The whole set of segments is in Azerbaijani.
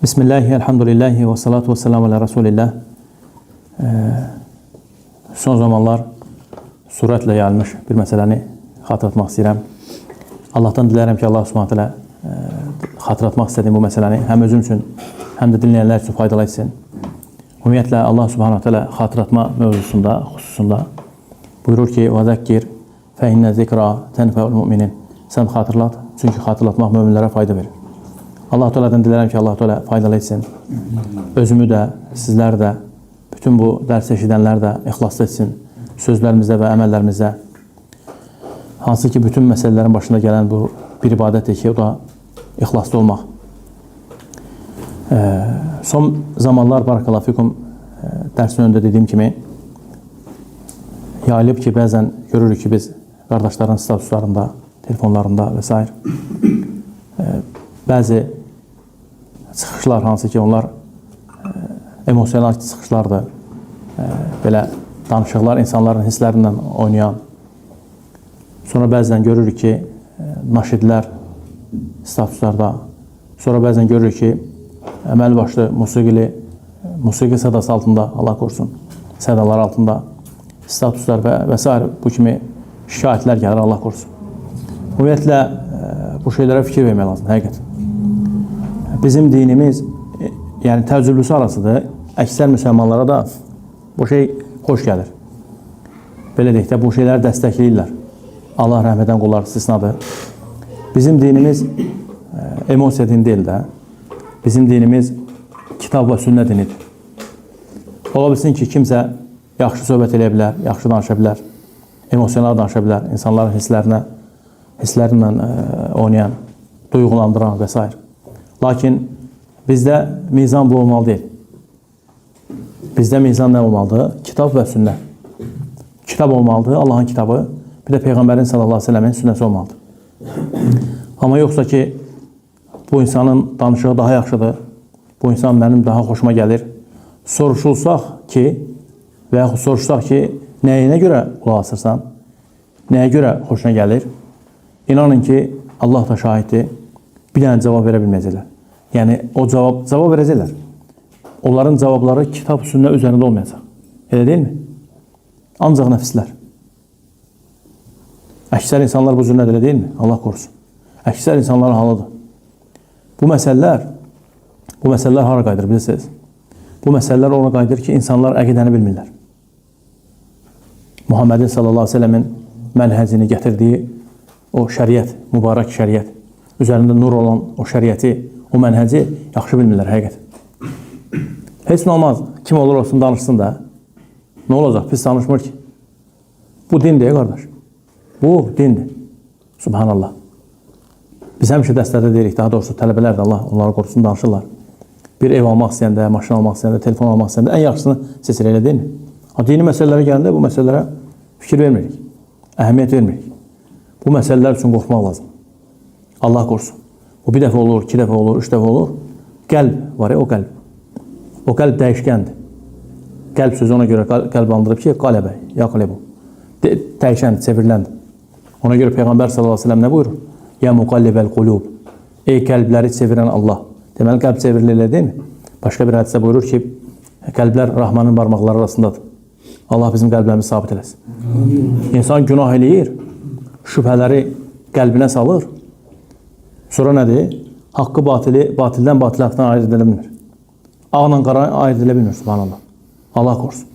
Bismillahi, elhamdülillahi və salatu və selamu alə Rasulillah. Son zamanlar sürətlə yayılmış bir məsələni xatırlatmaq istəyirəm. Allahdan dilərəm ki, Allah Subhanahu taala xatırlatmaq istədiyim bu məsələni həm özüm üçün, həm də dinləyənlər üçün faydalı etsin. Ümumiyyətlə Allah Subhanahu taala xatırlatma mövzusunda, xüsusunda buyurur ki: "Və zəkkir fə innə zikra tənfəul müminin." Sən xatırlat, çünki xatırlatmaq möminlərə fayda verir. Allah Teala'dan dilərəm ki, Allah Teala faydalı etsin. Özümü də, sizlər də, bütün bu dərs eşidənlər də ixlaslı etsin sözlərimizdə və əməllərimizdə. Hansı ki, bütün məsələlərin başında gələn bu bir ibadətdir ki, o da ixlaslı olmaq. Son zamanlar, barakallahu fikum, dərsin önündə dediyim kimi, yayılıb ki, bəzən görürük ki, biz qardaşların statuslarında, telefonlarında və s. Bəzi çıxışlar, hansı ki, onlar emosional çıxışlardır, belə danışıqlar insanların hisslərindən oynayan. Sonra bəzən görürük ki, naşidlər statuslarda, sonra bəzən görürük ki, əməl başlı musiqi sədası altında, Allah korusun, sədalar altında statuslar və s. bu kimi şikayətlər gəlir, Allah korusun. Ümumiyyətlə, bu şeylərə fikir vermək lazım, həqiqətən. Bizim dinimiz, yəni təəccüblüsü arasıdır, əksər müsəlmanlara da bu şey xoş gəlir. Belə deyək də, bu şeyləri dəstəkləyirlər. Allah rəhm edən qullar istisnadır. Bizim dinimiz emosiya dini deyil də, bizim dinimiz kitab və sünnə dinidir. Ola bilsin ki, kimsə yaxşı söhbət eləyə bilər, yaxşı danışa bilər, emosional danışa bilər, insanların hisslərinlə oynayan, duyğulandıran və s. Lakin bizdə mizan bu olmalı deyil. Bizdə mizan nə olmalıdır? Kitab və sünnə. Kitab olmalıdır, Allahın kitabı, bir də Peyğəmbərin sallallahu əleyhi və səlləmin sünnəsi olmalıdır. Amma yoxsa ki, bu insanın danışığı daha yaxşıdır, bu insan mənim daha xoşuma gəlir. Soruşulsaq ki, və yaxud soruşsaq ki, nəyinə görə qulaq asırsan, nəyə görə xoşuna gəlir? İnanın ki, Allah da şahiddir, bir dənə cavab verə bilməyəcəklər. Yəni, o cavab verəcəklər. Onların cavabları kitab, sünnə üzərində olmayacaq. Elə deyilmi? Ancaq nəfslər. Əksər insanlar bu cürlədir, elə deyilmi? Allah korusun. Əksər insanların halıdır. Bu məsələlər hara qayıdır, bilirsiniz? Bu məsələlər ora qayıdır ki, insanlar əqidəni bilmirlər. Muhammedin sallallahu əleyhi və səlləmin mənhəcini gətirdiyi o şəriət, mübarək şəriət, üzərində nur olan o şəriəti, o mənhəci yaxşı bilmirlər həqiqət. Heç nə olmaz. Kim olur olsun danışsın da. Nə olacaq? Pis danışmır ki. Bu dindir, qardaş. Bu dindir. Subhanallah. Biz həmişə dərslərdə deyirik, daha doğrusu tələbələr də Allah onları qorusun danışırlar. Bir ev almaq istəyəndə, maşın almaq istəyəndə, telefon almaq istəyəndə ən yaxşısını seçir, elə deyilmi? Dini məsələlərə gələndə bu məsələlərə fikir vermirik. Əhəmiyyət vermirik. Bu məsələlər üçün qorxmaq lazım. Allah korusun. Bu bir dəfə olur, iki dəfə olur, üç dəfə olur. Qəlb var ya, o qəlb. O qəlb dəyişkəndir. Qəlb sözü ona görə qəlb andırıb ki, qələbə, ya qələbu. Dəyişəndir, çevriləndir. Ona görə Peyğəmbər sallallahu əleyhi və səlləm nə buyurur? Ya muqallibəl qulub. Ey qəlbləri çevirən Allah. Deməli, qəlb çevrilir, elə deyilmi? Başqa bir hadisə buyurur ki, qəlblər Rahmanın barmaqları arasındadır. Allah bizim qəlblərimizi sabit eləsin. İnsan günah eləyir, şübhələri qəlbinə salır. Sonra nədir? Haqqı batili, batildən batili haqdan ayırt edilə bilmir. Ağla qara ayırt edilə bilmir, subhanallah. Allah korusun.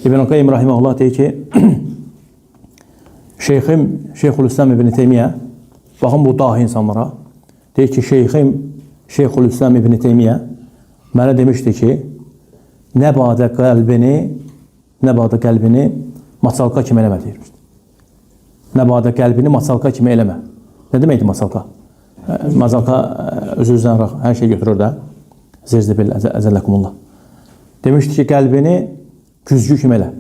İbn-i Qayyim rahimehullah deyir ki, Şeyxim Şeyxülislam İbn Teymiyyə, baxın bu dahi insanlara, deyir ki, Şeyxim Şeyxülislam İbn Teymiyyə mənə demişdi ki, nə badə qəlbini maçalka kimi eləmə deyirmişdi. Nə badə qəlbini maçalka kimi eləmə. Nə deməkdir maçalka? Maçalka özü-özündən hər şey götürür də. Zirzibil, əzəlləkumullah. Demişdi ki, qəlbini güzgü kimi elə,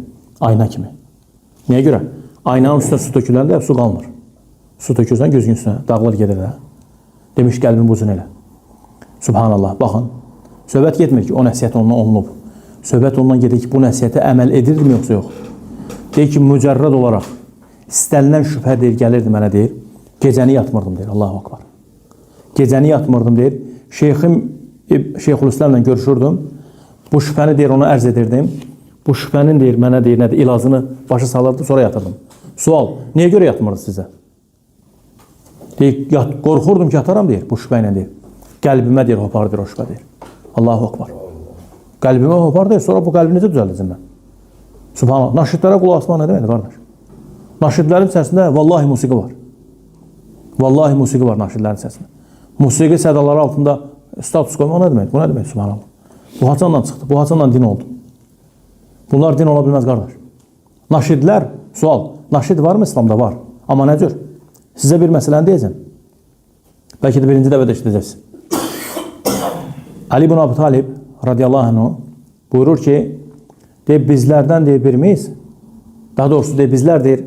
ayna kimi. Niyə görə? Aynanın üstünə su töküləndə su qalmır. Su tökürsən güzgünün üstünə, dağılır gedir də. Demiş, qəlbin bu cür elə. Subhanallah, baxın. Söhbət getmir ki, o nəsihət ondan olunub. Söhbət ondan gedir ki, bu nəsihətə əməl edirdimi yoxsa yox? Deyir ki, mücərrəd olaraq istənilən şübhə deyir, gəlirdi mənə deyir. Gecəni yatmırdım deyir, Allahu akbar. Gecəni yatmırdım deyir. Şeyxim Şeyxülislamla görüşürdüm. Bu şübhəni deyir, ona ərz edirdim. Bu şübhənin deyir, mənə deyir, nədir, ilacını başa salırdım, sonra yatırdım. Sual, niyə görə yatmırdı sizə? Deyir, qorxurdum ki, yataram deyir, bu şübhə ilə deyir. Qəlbimə deyir, hopar deyir, o şübhə deyir. Allahu Akbar. Qəlbimə hopar deyir, sonra bu qəlbi necə düzəldəcəm mən? Subhanallah. Naşidlərə qulaq asmaq nə deməkdir, qardaş? Naşidlərin içərisində vallahi musiqi var. Vallahi musiqi var naşidlərin içərisində. Musiqi sədaları altında status qoymaq nə deməkdir? Bu nə deməkdir, subhanallah? Bu haçanla çıxdı, bu haçanla din oldu. Bunlar din ola bilməz, qardaş. Naşidlər, sual, naşid varmı İslamda? Var. Amma nə cür? Sizə bir məsələni deyəcəm. Bəlkə də birinci dəfə də eşidəcəksiniz. Ali ibn Abi Talib radiyallahu anh buyurur ki, deyir, bizlərdən deyir birimiz, daha doğrusu deyir, bizlər deyir,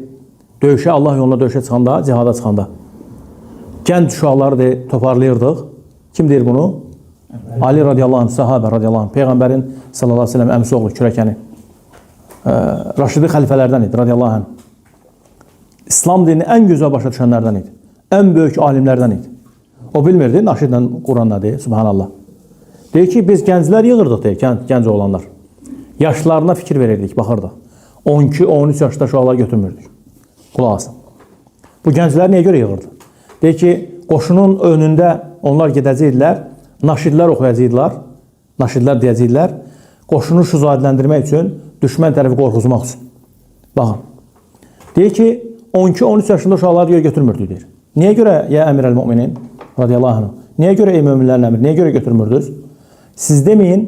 döyüşə, Allah yolunda döyüşə çıxanda, cihada çıxanda, gənc uşaqları deyir, toparlayırdıq. Kim deyir bunu? Ali radiyallahu anh, sahabə radiyallahu anh, Peyğəmbərin sallallahu aleyhi ve sellem əmisi oğlu, kürəkəni. Raşidi xəlifələrdən idi, radiyallahu anh. İslam dinini ən gözəl başa düşənlərdən idi. Ən böyük alimlərdən idi. O bilmirdi, naşidlə Quran nədir, subhanallah. Deyir ki, biz gənclər yığırdıq, deyir, gənc oğlanlar. Yaşlarına fikir verirdik, baxırdıq. 12-13 yaşda uşaqlar götürmürdük. Qulaq asın. Bu gənclər niyə görə yığırdı? Deyir ki, qoşunun önündə onlar gedəcəkdilər, naşidlər oxuyacaqdılar, naşidlər deyəcəkdilər, qoşunu şücaətləndirmək üçün, düşmən tərəfi qorxuzmaq üçün. Baxın. Deyir ki, 12-13 yaşında uşaqları görə götürmürdü, deyir. Niyə görə, ya Əmir əl-Müminin, radiyallahu anh, niyə görə ey möminlərin əmiri, niyə görə götürmürdünüz? Siz deməyin,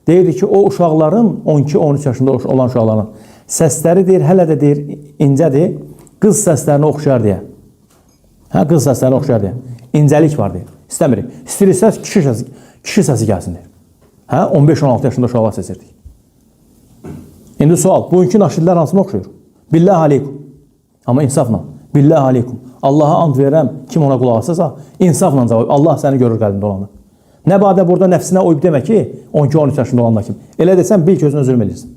deyirdi ki, o uşaqların, 12-13 yaşında olan uşaqların səsləri deyir, hələ də deyir, incədir, qız səslərinə oxşar deyə. Hə, qız səslərinə oxşar deyə. İncəlik var deyir. İstəmirik. İstəyirik səs, kişi səsi gəlsin deyir. Hə, 15-16 yaşında uşaqlar seçirdik. İndi sual, bugünkü naşidlər hansına oxşuyur? Billah aleykum. Amma insafla. Billah aleykum. Allaha and verirəm, kim ona qulaq asırsa, insafla cavab. Allah səni görür qəlbində olanı. Nə badə burada nəfsinə uyub demə ki, 12-13 yaşında olanda kim. Elə desən, bil ki, özünə zülm edirsən.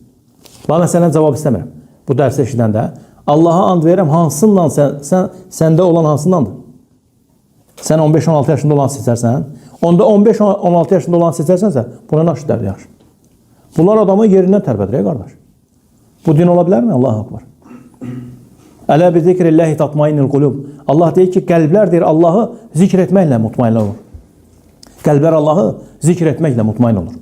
Bax, mən səndən cavab istəmirəm. Bu dərsi eşidəndə Allaha and verirəm, hansından səndə olan hansındandır? Sən 15-16 yaşında olan seçərsən, onda 15-16 yaşında olan seçərsənsə, buna naşidlərdir yaxşı. Bunlar adamı yerindən tərpədir, ey qardaş. Bu din ola bilərmi? Allahu Akbar. Ələ bi zikrillahi tatmainnul qulub. Allah deyir ki, qəlblər deyir Allahı zikr etməklə mutmain olur. Qəlblər Allahı zikr etməklə mutmain olur.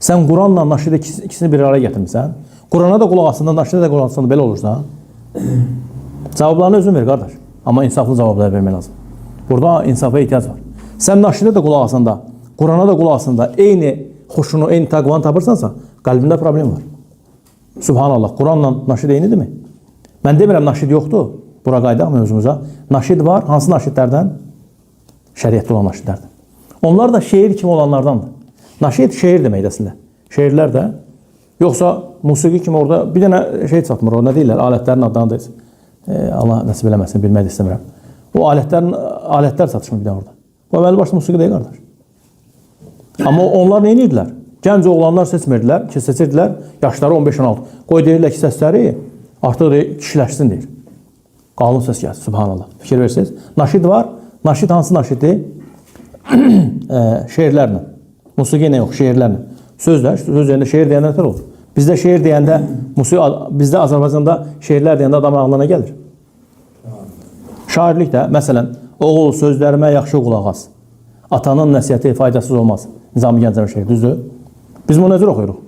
Sən Quranla naşidə ikisini bir araya gətirmisən. Qurana da qulaq asanda, naşidə də qulaq asanda belə olursan. Cavablarını özün ver qardaş. Amma insaflı cavablar vermək lazım. Burada insafa ehtiyac var. Sən naşidə də qulaq asanda, Qurana da qulaq asanda eyni xuşunu, eyni təqvanı tapırsansa, qəlbində problem var. Subhanallah, Quranla naşid eynidirmi? Mən demirəm naşid yoxdur. Bura qayıdaq mövzumuza. Naşid var. Hansı naşidlərdən? Şəriətdə olan naşidlərdən. Onlar da şeir kimi olanlardandır. Naşid şeir deməkdir əslində. Şeirlər də yoxsa musiqi kimi orada bir dənə şey çatmır. O nə deyirlər? Alətlərin adlarını da Allah nəsib eləməsin, bilmək də istəmirəm. O alətlər çatışmır bir də orada. Bu əvvəl başda musiqi deyil qardaş. Amma onlar nə edirdilər? Gənc oğlanlar seçmirdilər, ki seçirdilər yaşları 15-16. Qoy deyirlər ki, səsləri artıq deyir, kişiləşsin deyir. Qalın səs gəlsin, subhanallah. Fikir verirsiniz. Naşid var. Naşid hansı naşiddir? Şeirlərlə. Musiqi ilə yox, şeirlərlə. Sözlər, söz deyəndə şeir deyəndə nətər olur? Bizdə şeir deyəndə, musiqi, bizdə Azərbaycanda şeirlər deyəndə adam ağlına nə gəlir? Şairlik də, məsələn, oğul sözlərimə yaxşı qulaq as. Atanın nəsihəti faydasız olmaz. Nizami Gəncəvi şeir, düzdür? Biz bunu necə oxuyuruq?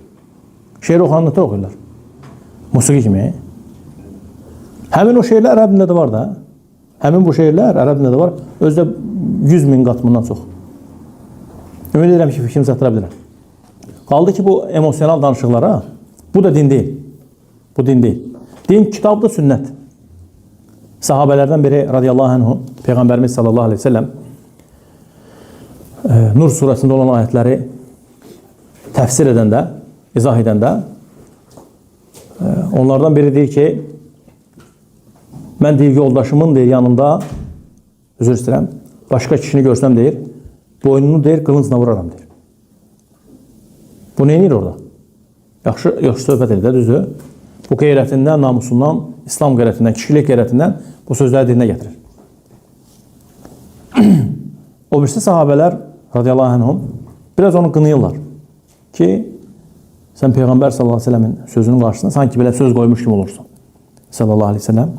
Şeir oxuyan nətər oxuyurlar? Musiqi kimi. Həmin o şeirlər ərəb dilində də var da. Həmin bu şeirlər ərəb dilində də var. Özü də 100 min qat bundan çox. Ümid edirəm ki, fikrimi çatdıra bilirəm. Qaldı ki, bu emosional danışıqlara, bu da din deyil. Bu din deyil. Din kitabdır, sünnət. Sahabələrdən biri radiyallahu anhu, Peyğəmbərimiz sallallahu aleyhi ve sellem Nur surəsində olan ayətləri təfsir edəndə, izah edəndə onlardan biri deyir ki, mən deyir, yoldaşımın deyir, yanında, üzr istəyirəm, başqa kişini görsəm deyir, boynunu deyir, qılıncla vuraram deyir. Bu nə edir orada? Yaxşı, yaxşı söhbət edir də, düzdür? Bu qeyrətindən, namusundan, İslam qeyrətindən, kişilik qeyrətindən bu sözləri dilinə gətirir. O birisi sahabələr radiyallahu anhum Biraz onu qınayırlar ki, sən Peyğəmbər sallallahu əleyhi və səlləmin sözünün qarşısında sanki belə söz qoymuş kimi olursun. Sallallahu əleyhi və səlləm.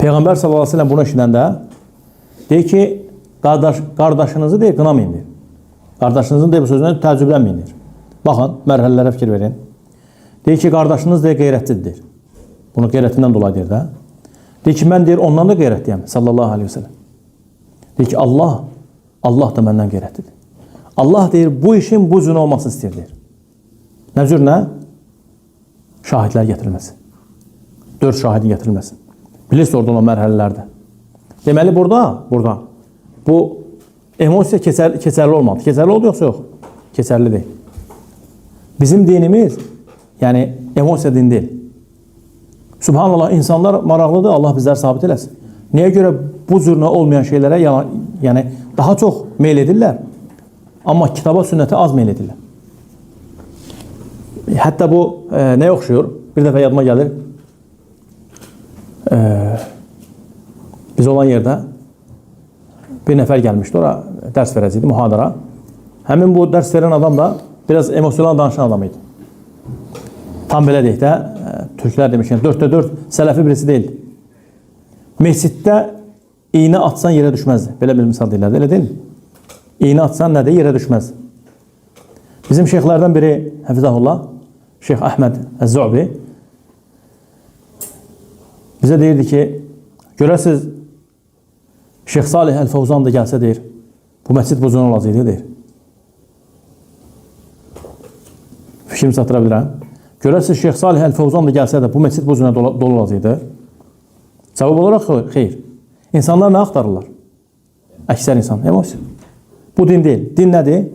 Peyğəmbər sallallahu əleyhi və səlləm bunu eşidəndə deyir ki, qardaşınızı deyir, qınamayın deyir. Qardaşınızın deyir, bu sözündən təəccüblənməyin deyir. Baxın, mərhələlərə fikir verin. Deyir ki, qardaşınız deyir, qeyrətlidir deyir. Bunu qeyrətindən dolayı deyir də. Deyir ki, mən deyir, ondan da qeyrətliyəm sallallahu əleyhi və səlləm. Deyir ki, Allah da məndən qeyrətlidir. Allah deyir, bu işin bu cür olmasını istəyir deyir. Nə cür nə? Şahidlər gətirilməsi. 4 şahidin gətirilməsi. Bilirsiniz orada olan mərhələlərdə. Deməli, burada bu emosiya keçərli olmadı. Keçərli oldu yoxsa yox? Keçərli deyil. Bizim dinimiz, yəni emosiya dini deyil. Subhanallah, insanlar maraqlıdır, Allah bizləri sabit eləsin. Niyə görə bu cür olmayan şeylərə yəni daha çox meyl edirlər, amma kitaba, sünnətə az meyl edirlər. Hətta bu nəyə oxşuyur? Bir dəfə yadıma gəlir. Biz olan yerdə bir nəfər gəlmişdi, ora dərs verəcəkdi, mühadara. Həmin bu dərs verən adam da biraz emosional danışan adam idi. Tam belə deyək də, türklər demiş ki, 4-də 4 sələfi birisi deyildi. Məsciddə iynə atsan yerə düşməzdi. Belə bir misal deyirlərdi, elə deyil mi? İynə atsan nədir? Yerə düşməzdi. Bizim şeyxlərdən biri, həfizəhullah, Şeyx Əhməd Əz-Zu'bi bizə deyirdi ki, görəsiz, Şeyx Salih Əl-Fəvzan da gəlsə deyir, bu məscid bu cür olacaqdı deyir. Fikrimi çatdıra bilirəm. Görəsiz, Şeyx Salih Əl-Fəvzan da gəlsə də bu məscid bu cürə dolu olacaqdı. Cavab olaraq xeyr. İnsanlar nə axtarırlar? Əksər insan, emosiya. Bu din deyil. Din nədir?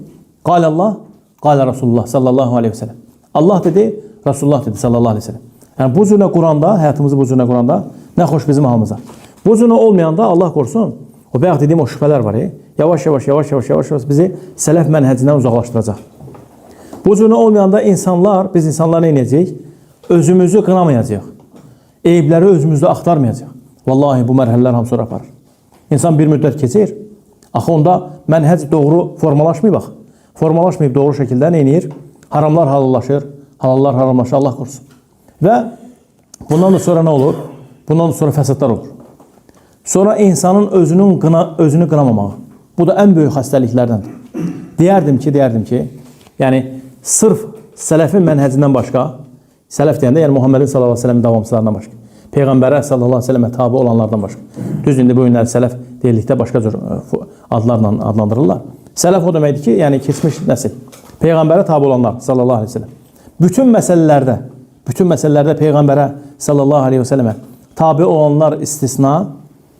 Qalə Allah, qalə Rasulullah sallallahu aleyhi ve sellem. Allah dedi, Rasulullah dedi sallallahu aleyhi ve sellem. Yəni bu cürə quranda, həyatımızı bu cürə quranda nə xoş bizim halımıza. Bu cürə olmayanda Allah qorusun, o bayaq dediyim o şübhələr var, yavaş yavaş yavaş yavaş yavaş yavaş bizi sələf mənhəcindən uzaqlaşdıracaq. Bu cürə olmayanda insanlar, biz insanlar nə edəcəyik? Özümüzü qınamayacaq. Eyibləri özümüzdə axtarmayacaq. Vallahi bu mərhələlər hamısı ora aparır. İnsan bir müddət keçir, axı onda mənhəc doğru formalaşmayıb bax. Formalaşmayıb doğru şəkildə nə edir? Haramlar halallaşır, halallar haramlaşır, Allah qorusun. Və bundan da sonra nə olur? Bundan da sonra fəsadlar olur. Sonra insanın özünü qınamamağı. Bu da ən böyük xəstəliklərdəndir. Deyərdim ki, yəni sırf sələfin mənhəcindən başqa, sələf deyəndə, yəni Muhammedin sallallahu əleyhi və səlləmin davamçılarından başqa, Peyğəmbərə sallallahu əleyhi və səlləmə tabi olanlardan başqa. Düz indi bu günlər sələf deyildikdə başqa cür adlarla adlandırırlar. Sələf o deməkdir ki, yəni keçmiş nəsil. Peyğəmbərə tabi olanlar sallallahu əleyhi və səlləm. Bütün məsələlərdə Peyğəmbərə sallallahu əleyhi və səlləmə tabi olanlar istisna,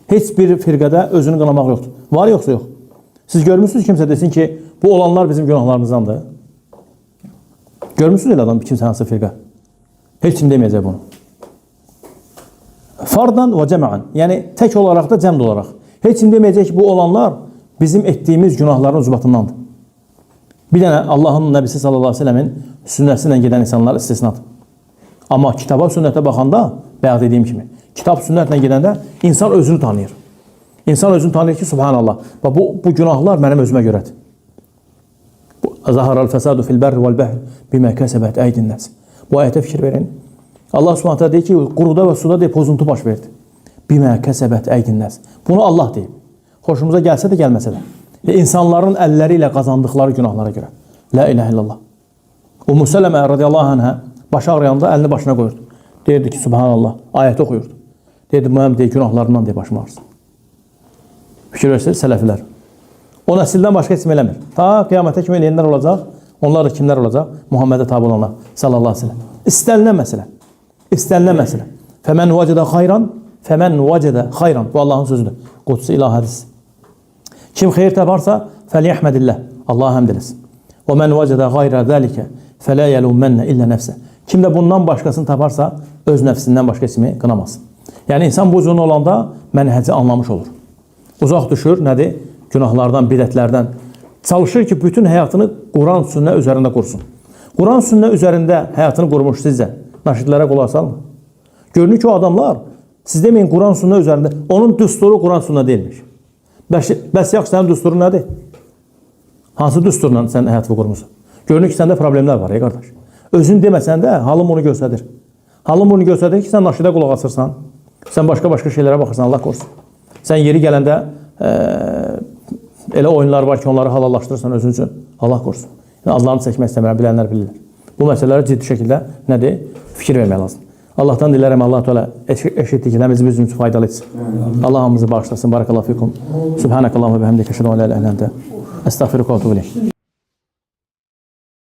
heç bir firqədə özünü qınamaq yoxdur. Var yoxsa yox? Siz görmüsünüz kimsə desin ki, bu olanlar bizim günahlarımızdandır. Görmüsünüz elə adam kimsə hansı firqə? Heç kim deməyəcək bunu. Fardan və cəmən, yəni tək olaraq da cəmd olaraq. Heç kim deməyəcək ki, bu olanlar bizim etdiyimiz günahların ucbatındandır. Bir dənə Allahın Nəbisi sallallahu əleyhi və səlləmin sünnəsi ilə gedən insanlar istisnadır. Amma kitaba, sünnətə baxanda, bayaq dediyim kimi, kitab sünnətlə gedəndə insan özünü tanıyır. İnsan özünü tanıyır ki, subhanallah, bax, bu günahlar mənim özümə görədir. Zaharal fəsadu fil bərri vəl bəhr bimə kəsəbət əydin nəs. Bu ayətə fikir verin. Allah Subhanahu taala deyir ki, quruda və suda deyir, pozuntu baş verdi. Bimə kəsəbət əydin nəs. Bunu Allah deyib. Xoşumuza gəlsə də gəlməsə də. İnsanların əlləri ilə qazandıqları günahlara görə. La ilahe illallah. Ummu Sələmə radiyallahu anhə başı ağrıyanda əlini başına qoyurdu. Deyirdi ki, subhanallah, ayəti oxuyurdu. Deyirdi, mənim deyir, günahlarından deyir, başım ağrısın. Fikir verirsiniz, sələflər. O nəsildən başqa heç kim eləmir. Ta qiyamətə kimi eləyənlər olacaq. Onlar da kimlər olacaq? Muhammedə tabi olanlar sallallahu əleyhi və səlləm. İstənilən məsələ. İstənilən məsələ. Fəmən vəcədə xayran, fəmən vəcədə xayran. Bu Allahın sözüdür. Qudsi ilah hədis. Kim xeyir taparsa, fəliyəhmədillah. Allaha həmd eləsin. Və mən vəcədə xayrə zəlikə fələ yəlummənnə illə nəfsə. Kim də bundan başqasını taparsa, öz nəfsindən başqa kimi qınamasın. Yəni insan bu cür olanda mənhəci anlamış olur. Uzaq düşür, nədir? Günahlardan, bidətlərdən. Çalışır ki, bütün həyatını Quran sünnə üzərində qursun. Quran sünnə üzərində həyatını qurmuş sizcə. Naşidlərə qulaq salın. Görünür ki, o adamlar, siz deməyin Quran sünnə üzərində, onun düsturu Quran sünnə deyilmiş. Bəs yaxşı, sənin düsturun nədir? Hansı düsturla sən həyatını qurmusan? Görünür ki, səndə problemlər var, ey qardaş. Özün deməsən də halın bunu göstərir. Halın bunu göstərir ki, sən naşidə qulaq asırsan. Sən başqa-başqa şeylərə baxırsan, Allah qorusun. Sən yeri gələndə elə oyunlar var ki, onları halallaşdırırsan özün üçün. Allah qorusun. Yəni, adlarını çəkmək istəmirəm, bilənlər bilirlər. Bu məsələlərə ciddi şəkildə nədir? Fikir vermək lazım. Allahdan dilərəm Allah Teala eşitdiklərimizi bizim üçün faydalı etsin. Allah hamımızı bağışlasın. Barakallahu fikum. Subhanakallahumma və bihamdika eşhedü en la ilahe illa ente. Estağfiruka və etûbü ileyk.